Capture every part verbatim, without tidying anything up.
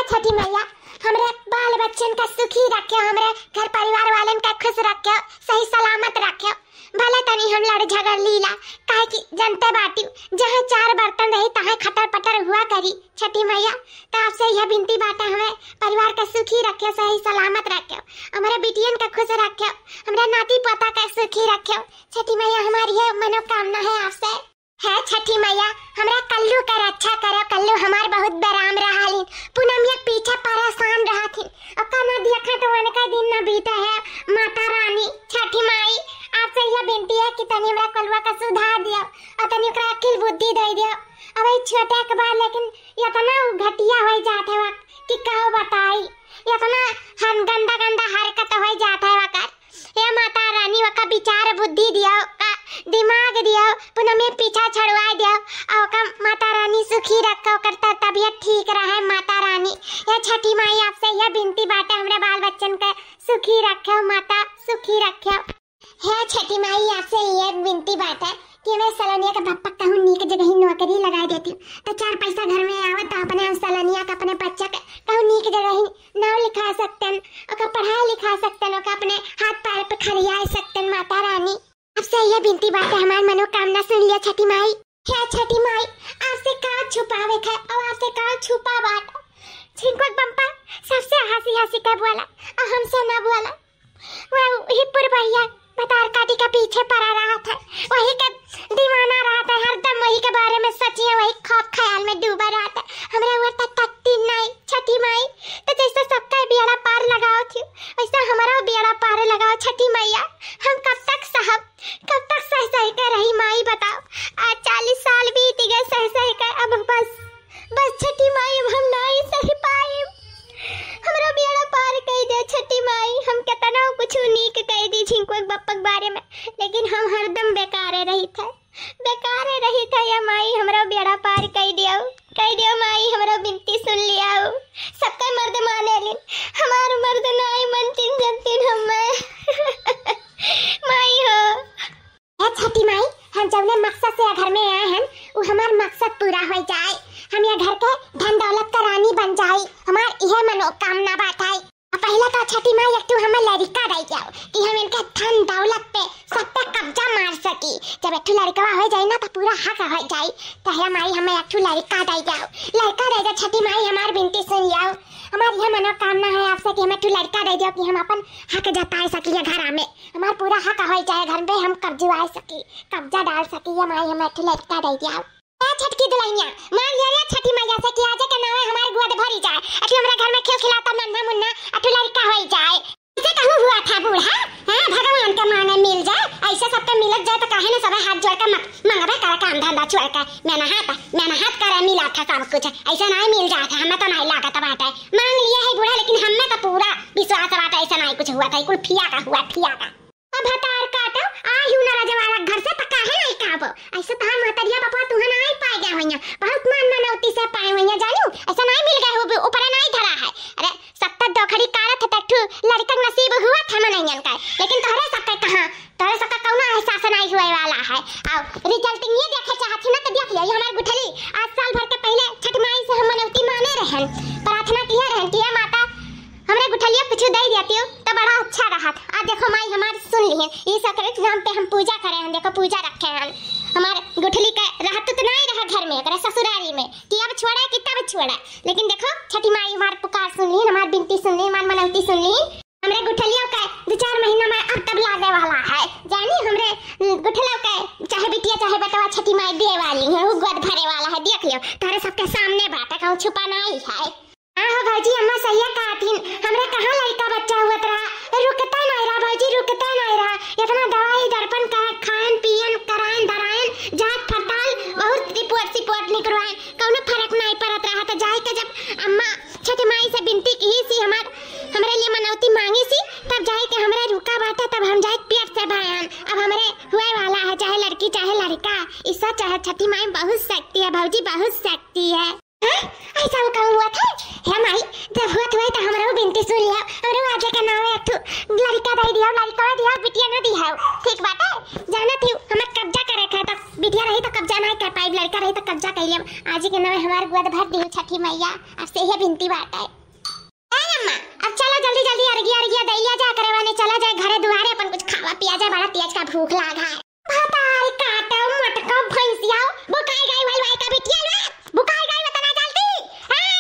छठी मैया, हमरे बाल बच्चन का सुखी रख्यो, हमरे घर परिवार वालन का खुश रख्यो, सही सलामत रख्यो। भले तनी हम लड़ झगड़ लीला, काहे कि जनते बाटी, जहाँ चार बर्तन रही, तहाँ खटर पटर हुआ करी। छठी मैया, तो आपसे यह बिनती बाटे, हमरे परिवार का सुखी रख्यो, सही सलामत रख्यो, हमरे बिटियन का खुश रख्यो, हमरे नाती पोता का सुखी रख्यो। छठी मैया, हमारी यह मनोकामना है आपसे। हे छठी मैया, हमरा कल्लू का रक्षा करो, कल्लू हमार बहुत बेराम रहलिन। पूनमिया के पीछे परेशान रहथिन, ओका न देखा तो उनका दिन न बीते है। माता रानी, छठी माई, आपसे यह बिनती है कि तनी हमरा कलुआ का सुधार दियो और तनी ओकरा अकिल बुद्धि दे दियो। अब ई छोटे के बाद लेकिन इतना उ घटिया हो जात है वक कि का बताई, इतना हम गंदा गंदा हरकत हो जात है वकर। हे माता रानी, ओका विचार बुद्धि दियो, ओका दिमाग दियो, पूनमिया पीछा छड़वा दियो, और ओका माता रानी सुखी रखो, ओकर त-, तबियत ठीक रहे माता रानी। हे छठी माई, आपसे यह बिनती बाटे, हमरे बाल बच्चन के सुखी रखो माता, सुखी रखो। हे छठी माई, आपसे ये बिनती बाटे कि हमरे सलोनिया के पापा कहूँ नीक जगह ही नौकरी लगाए देती, तो चार पैसा घर में आवत, तो अपने हम सलोनिया के, अपने बच्चा के कहूँ नीक जगह ही नाव लिखा सकतन, ओका पढ़ाई लिखा सकतन, ओका अपने हाथ पैर पे खड़िया सकतन। माता रानी, आपसे ये बिनती बाटे, हमार मनोकामना सुन लिया छठी माई। हे छठी माई, आपसे का छुपावे है और आपसे का छुपा बात। झिंकुक बम्पा सबसे हंसी हंसी के बोला और हमसे ना बोला। वह ही पुरबहिया भतार काटी के पीछे पड़ा रहत है, वही के दीवाना रहत है, हरदम वही के बारे में सोचिए, वही ख्वाब ख्याल में डूबा रहत है। हमरा ओर तक तकती नहीं छठी माई, तो जैसे सबका बेड़ा पार लगाओ थी, वैसे हमारा बेड़ा पार लगाओ छठी मैया। हम कब तक सहब, कब तक सह सह के रही माई बताओ? आज चालीस साल बीत गए सह सह के, अब बस, बस छठी माई, अब हम नहीं सह पाई। हमरो बेड़ा पार कई दे छठी माई, हम केतना कुछ नीक कई दी झिंकुक बप्पक बारे में, लेकिन हम हरदम बेकारे रही थे, बेकारे रही थे। या माई, हमरो बेड़ा पार कई दियो, कई दियो माई, हमरो बिनती सुन लियाओ। सबके मर्द माने लिन, हमार मर्द नाई मनतिन जनतिन हमें। माई हो। हे छठी माई, हम जौने मकसद से घर में आए हैं, उ हमार मकसद पूरा हो जाए, हम ये घर के धन दौलत का रानी बन जाए, हमार यह मनोकामना बाटे। आ पहले तो छठी माई एक ठू हमें लड़का दे जाओ कि हम इनके धन दौलत पे, सब पे कब्जा मार सकी। जब एक ठू लड़कवा हो जाए ना तो पूरा हक हो जाए। तो हे माई हमें एक ठू लड़का दे जाओ, लड़का दे दे छठी माई, हमार बिनती सुन लियाओ। हमार यह मनोकामना है आपसे कि हमें एक ठू लड़का दे जाओ कि हम अपन हक जताए सकी घर में। हमार पूरा हक होई जाए घर पे, हम कब्जा डाल सकी, कब्जा डाल सकी। ये माई हमें एक ठो लड़का दे दिया। ए छटकी दुल्हनिया, मांग लिया रे छठी मैया से कि आजे के नावे हमार गोद भरी जाए, अथी हमरे घर में खिलखिलाता नन्हा मुन्ना अथी लड़का होई जाए। ऐसे कहूँ हुआ था बूढ़ा, हाँ, भगवान के माने मिल जाए, ऐसे सबके मिलत जाए तो काहे न सबे हाथ जोड़ के म-, मंगबे करे काम धंधा छोड़ के। मेहनत, मेहनत करे मिला था सब कुछ, ऐसे नहीं मिल जाए था, हमें तो नहीं लागत बाटे। मांग लिया है बूढ़ा, लेकिन हमें तो पूरा विश्वास बाटे, ऐसे नहीं कुछ हुआ था, कुल फिया का हुआ, फिया का। अब भतार काटो, आ यू ना रजवाड़ा घर से, तो काहे नहीं कहबो? ऐसे तहार महतरिया बपवा तुहन आई पाए गए होइया, बहुत मान मनौती से पाए होइया, जानू, ऐसे नहीं मिल गए हो, ऊपर नहीं धरा है। अरे, सत्तर दोखड़ी काढ़त है, तट्ठू लड़कन नसीब हुआ था मनैयन का, लेकिन तोहरे सबके कहाँ, तोहरे सबका कौनो एहसास नहीं हुए वाला है। और रिजल्ट ये देखे चाहत थी ना, तो देख लिया, ये हमार गुठली, आज साल भर के पहले छठ माई से हम मनौती माने रहन, प्रार्थना किए रहन कि हे माता, हमरे गुठलिया कुछ दे देती हो तो बड़ा अच्छा रहत। आ देखो माई हमार सुन लिहन, ई सकरे नाम पे हम पूजा करे हैं, देखो पूजा रखे हैं। हमार गुठली का रहत तो नहीं रहा घर में, एकरे ससुरारी में, कि अब छोड़ा कि तब छोड़ा, लेकिन देखो छठी माई हमार पुकार सुन लिहन, हमार बिनती सुन लिहन, हमार मनौती सुन लिहन। हमरे गुठलिया का दो चार महीना में अब तब लागे वाला है, जानी हमरे गुठलिया का चाहे बिटिया चाहे बेटवा छठी माई दे वाली है, वो गोद भरे वाला है, देख लियो, तारे सबके सामने बात है, कहूँ छुपा नहीं है। हाँ हो भौजी, अम्मा सहिया कहथिन, हमरे कहाँ लड़का बच्चा हुअत रहा, रुकता नहीं रहा भौजी, रुकता नहीं रहा। इतना दवाई दर्पण का खायन पियन करायन धरायन जांच पड़ताल बहुत रिपोर्ट सिपोर्ट निकरवायन, कौनो फर्क नहीं पड़त रहा। तो जाए के जब अम्मा छठी माई से बिनती की सी, हमार हमरे लिए मनौती मांगी सी, तब जाए के हमरे रुका बाटे, तब हम जाए पेट से भायन। अब हमरे हुए वाला है, चाहे लड़की चाहे लड़का, ईसा चाहे छठी माई बहुत शक्ति है भौजी, बहुत शक्ति है। हाँ? ऐसा वो कहूँ हुआ था? हे माई, जब हुआ था तो हमरो बिनती सुन लिया, हमरो आजे के नाम एक ठो लड़का दे दिया, लड़का दिया, बिटिया ना दिया। ठीक बात है, जाना थी हमें कब्जा करे का, तो बिटिया रही तो कब्जा नहीं कर पाई, लड़का रही तो कब्जा कर लिया। आज के नाम हमारे गोद भर दी छठी मैया, आपसे यह बिनती बात है। जल्दी अरगिया अरगिया दैया जा करे, वने चला जाए घरे दुआरे, अपन कुछ खावा पिया जाए, बड़ा तेज का भूख लागा है। भतार काटो मटको भैंसिया, बुकाई गई हलवाई का बिटिया लोग, बुकाई गई उतना जल्दी, हैं?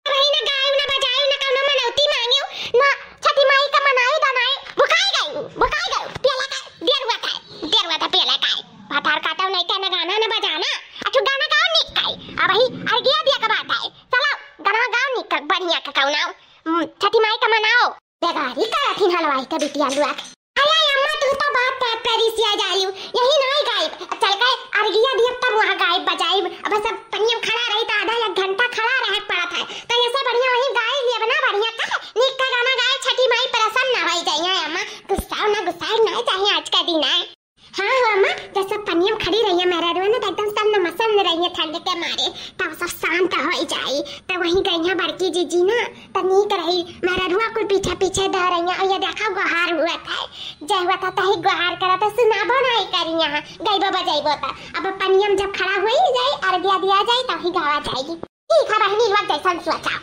वही ना गायू ना बजायू ना कौनो मनौती मांगेऊ ना छठी माई का मनाई दनाई, बुकाई गई, बुकाई गई। पियला का देर हुआ था, देर हुआ था पियला का। भतार काटो नहीं कहना गाना ना बजाना, अठू गाना गाओ निक काई। अब वही अरगिया दिया का बात है, चलो गाना गाओ निक का बढ़िया का कौनो, हम्म, छठी माई का मनाओ। बेगारी करत हिन हलवाई के बिटिया लुआ के। अरे अम्मा, तू तो बात बात पे रिसिया जालू, यही नाई गाइब। अब चल के अरगिया दियब तब वहाँ गाइब बजाइब। अब सब पनिया में खड़ा रही तो आधा एक घंटा खड़ा रहे पड़त है, तो ऐसे बढ़िया वही गाई लियब ना, बढ़िया का नीक का गाना गाए, छठी माई प्रसन्न हो जाइए। अम्मा गुस्साओ ना, गुस्साए ना चाहिए आज का दिन है। हाँ हो अम्मा, जब सब पनिया में खड़ी रही है मेहरारुआ ना, तो एकदम सब नमसन रही है ठंड के मारे, तब सब शांत हो जाई। तो वहीं गई है बड़की जीजी ना, तो नीक रही, मेहरारुआ कुल पीछे पीछे दह रही है। और ये देखा गुहार हुआ था, जय हुआ था तही गुहार करा तो सुनाबो नहीं करी यहाँ, गईबो बजाइबो था। अब पनिया में जब खड़ा हुई जाई, अर्घ्या दिया जाई, तभी गावा जाई। ठीक है बहनी, लोग जैसन सोचा।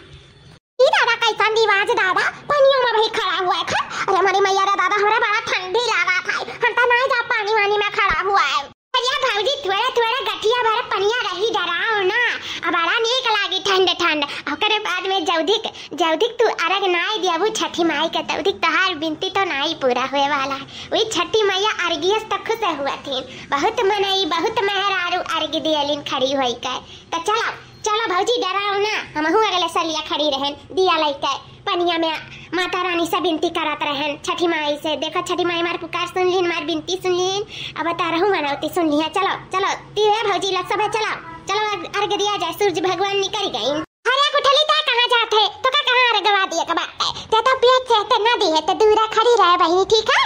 ई दादा, कैसन रिवाज दादा, पनिया में भाई खड़ा हुआ है। अरे हमारी मैया रे दादा, हमरा बड़ा ठंडी लागा था, हम तो नहीं जा पानी वानी में खड़ा हुआ है। अरे भौजी, थोड़ा थोड़ा गठिया भर पनिया रही डराओ ना, अब बड़ा नीक लागी ठंड ठंड। ओकरे बाद में जौदिक, जौदिक तू अर्घ नाई दियबू छठी माई के, तौदिक तोहार बिनती तो नाई पूरा होए वाला है। वही छठी मैया अर्घियस तो खुश हुआ थी, बहुत मनई, बहुत मेहरारू अर्घ दियलिन खड़ी होई के। तो चलो, चलो भौजी, डराओ ना, हमहू अगले सलिया खड़ी रहन, दिया लइके पनिया में माता रानी से बिनती करत रहन, छठी माई से। देखो छठी माई हमार पुकार सुन लीन, हमार बिनती सुन लीन, अब तारहू मनौती सुन लिया। चलो, चलो, तीहे भौजी लोग सब है, चलो, चलो, अर्घ दिया जाए, सूरज भगवान निकल गई। अरे उठली, ता कहाँ जात है? तो का कहाँ अर्घवा दिए के बात है? ते तो पेट से ते ना दिए, ते दूरा खड़ी रहे बहिनी, ठीक है?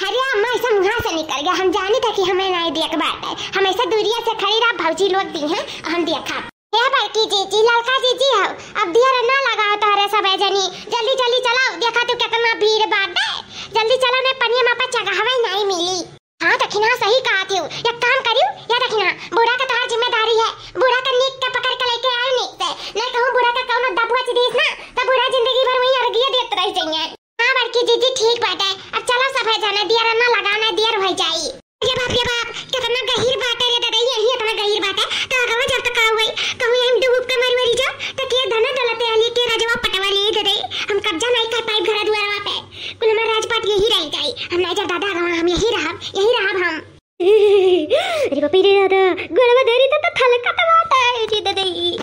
अरे अम्मा, ऐसा मुँहा से निकल गया, हम जानी था कि हमें नहीं दिए के बात है, हम ऐसे दूरिया से खड़ी रहा, भौजी लोग दी हैं, हम दिया खा। ए बड़की जीजी, ललका जीजी हो, अब दियर ना लगाओ तोहरे सबे जनी, जल्दी जल्दी चलाओ, देखा तू कितना भीड़ बाटे, जल्दी चलो ने पनिया में आपा चगहवे नहीं मिली। हाँ दखिना, सही कहा थी, एक काम करियो, या दखिना, बूढ़ा का तोहार जिम्मेदारी है, बूढ़ा का नीक के पकड़ के लेके आयो नीक से, नहीं कहूँ बूढ़ा का कौनो दबुआ चीज दीस ना, तो बूढ़ा जिंदगी भर वहीं अर्घिया देत रह जाइए। हाँ बड़की जीजी, ठीक बाटे। अब चलो सब है जाने, दियर ना लगाना, दियर हो जाई। ये बाप, ये बाप, कितना गहिर बाटे रे दादा, यही इतना गहिर बाटे। तो अगवा जब तक का हुई, कहूँ यही डूब के मर मरी जाओ, तो के धना दौलत है, के रजवा पटवा ले दे दे। हम कब्जा नहीं कर पाई घर दुआरवा पे। कुल हमार राजपाट यही रह जाई। हम नहीं जब दादा अगवा, हम यही रहब, यही रहब हम। अरे बाप रे दादा, गोड़वा धरी तो, तो थलकत बाटे रे दादा, ई,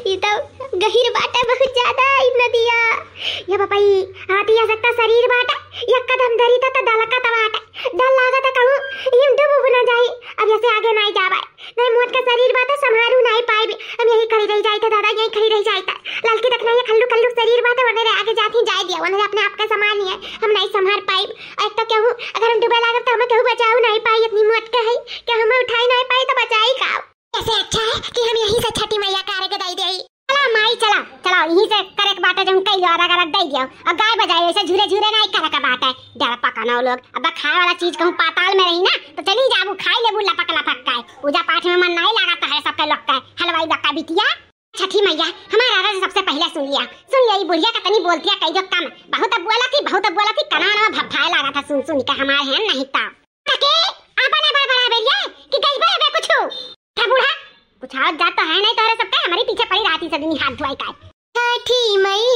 ई तो गहिर बाटे बहुत ज्यादा ई नदिया। ये बापई, हाथी आ सकता शरीर बाटे, एक कदम धरी तो, तो दलकत बाटे। डर लागत कहूँ इम डूब उब ना जाई। अब ऐसे आगे नहीं जावे, नहीं मोट का शरीर बाटे, संभारू नहीं पाई। हम यही खड़ी रह जाई था दादा, यही खड़ी रह जाई था। ललकी देखना ये खल्लू खल्लू शरीर बाटे, वने रे आगे जाती जाए दिया, वने अपने आप का संभाल लिया, हम नहीं संभाल पाई। एक तो केहू, अगर हम डूबे लागब तो हमें केहू बचाऊ नहीं पाई, इतनी मोट के है कि हमें उठाई नहीं पाई तो बचाई का? ऐसे अच्छा है कि हम यहीं से छठी मैया का अर्घ दे देई। चला माई, चला, चला, यहीं से करे के बाटे, जौन कई अर्घ अर्घ दे दियो। अब गाय बजाए ऐसे झूरे झूरे नहीं करे के बाटे। डर पकनो लोग, अब खाए वाला चीज कहूँ पाताल में रही ना, तो चली जाबू, खाई लेबू लपक लपक के। पूजा पाठ में मन नहीं लागत है सबके लोग के। हलवाई बक्का बिटिया, छठी मैया, हमार अर्घ सबसे पहले सुन लिया, सुन लिया, ई बुढ़िया का तनी बोलतिया कई दो कम। बहुत अब बोला थी, बहुत अब बोला थी, कनवा नवा भभाए लागा था सुन सुन के हमार है नहीं ता। तके आपन बड़बड़ावे रे कि गइबे अबे कुछु। था बूढ़ा, कुछ आवत जात तो है नहीं तोहरे सबके, हमारे पीछे पड़ी रहती सब दिन हाथ धुआई का। छठी मैया